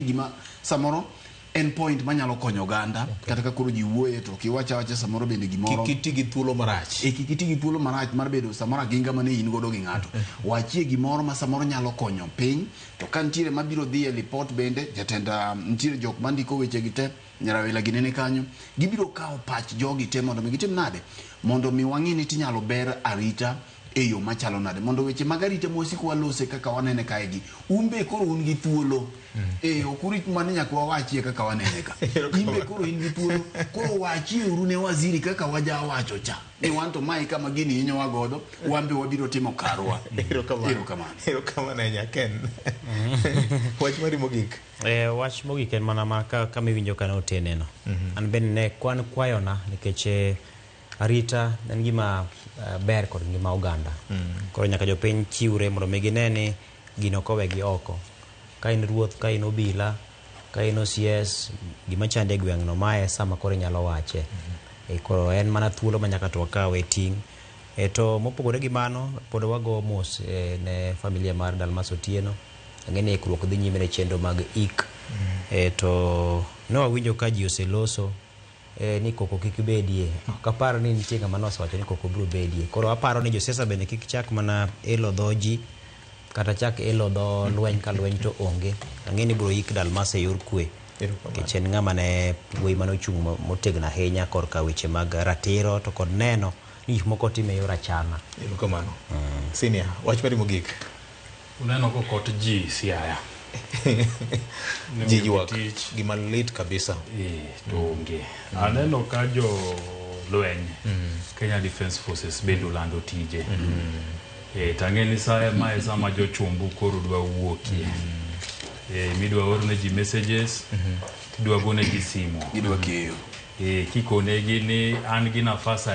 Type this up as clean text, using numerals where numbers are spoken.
Gima samoro en point manyalo konyo oganda kata ka koro ji wuoye to kiwacha awacha samoro bende gimoro. Kik iti gi thuolo marach. E kik iti gi thuolo marach mar bedo samoro aginga mane in godo gi ng'ato. Wachie gimoro ma samoro nyalo konyo piny to ka nitiere mabiro dhi e lipot bende jatend nitiere jok mandiko weche gi te nyarawela ginene kanyo gibiro kawo pach jogi te mondo mi gitim nade mondo mi wang'i ni tinyalo ber arita e yo machalo nade mondo weche mag arita mwasiko walose kaka wanene kae gi un be koro un gi thuolo e ok urit mana nyaka wawachie kaka wanene ka in be koro in gi thuolo koro wachie uru ne waziri kaka wajawacho cha ni wan to mae kama gini hinyowa godo wan be wabiro timo karwa. Erokamano. Erokamano. Erokamano ahinya Ken. Wach mari mogik. Wach mogik en mana ma ka kama iwinjo ka ne oteneno. An bende ne kwan kwayona nikech arita en gima ber kod ngima oganda. Koro nyaka jopiny chiwre mondo mi gine ni gino ok owegi oko. Ka in ruoth, ka in obila, ka in OCS, gima chandi e gweng' no mae e sama koro inyalo wache. Koro en mana thuolo ma nyaka to wakawe e ting'. To mopogore gi mano, pod wago mos ne familia mar Dalmas Otieno. Ang'e ni ikruok dhi nyime ne chenro mag ik. To ne wawinjo ka ji oseloso ni koko kik bedie. Ok apar ni nitie ng'ama nosewacho ni koko biro bedie. Koro aparo ni josiasa bende kik chak mana elo dho ji kata chak elo dho lweny ka lweny to onge. Ang'e ni ibiro ik Dalmas e yor kwe. Nikech en ng'ama ne wuoyi mane ochung' motegno ahinya korka weche mag ratiro to kod neno ni gik moko otim e yor achana. Erokamano. Senior, wach mari mogik. Uneno kokot ji Siaya. Ji ywak. Gima lit kabisa. Eh, to onge. Aneno ka jo lweny Kenya Defence Forces bende olando tije. Eh, to ang'e ni sa ma e sama jochumbu koro dwa wuokie. Eh, midwa orne ji messages, tidwa gone ji simu. Gidwa keyo. Eh, kikonegi ni an gi nafas.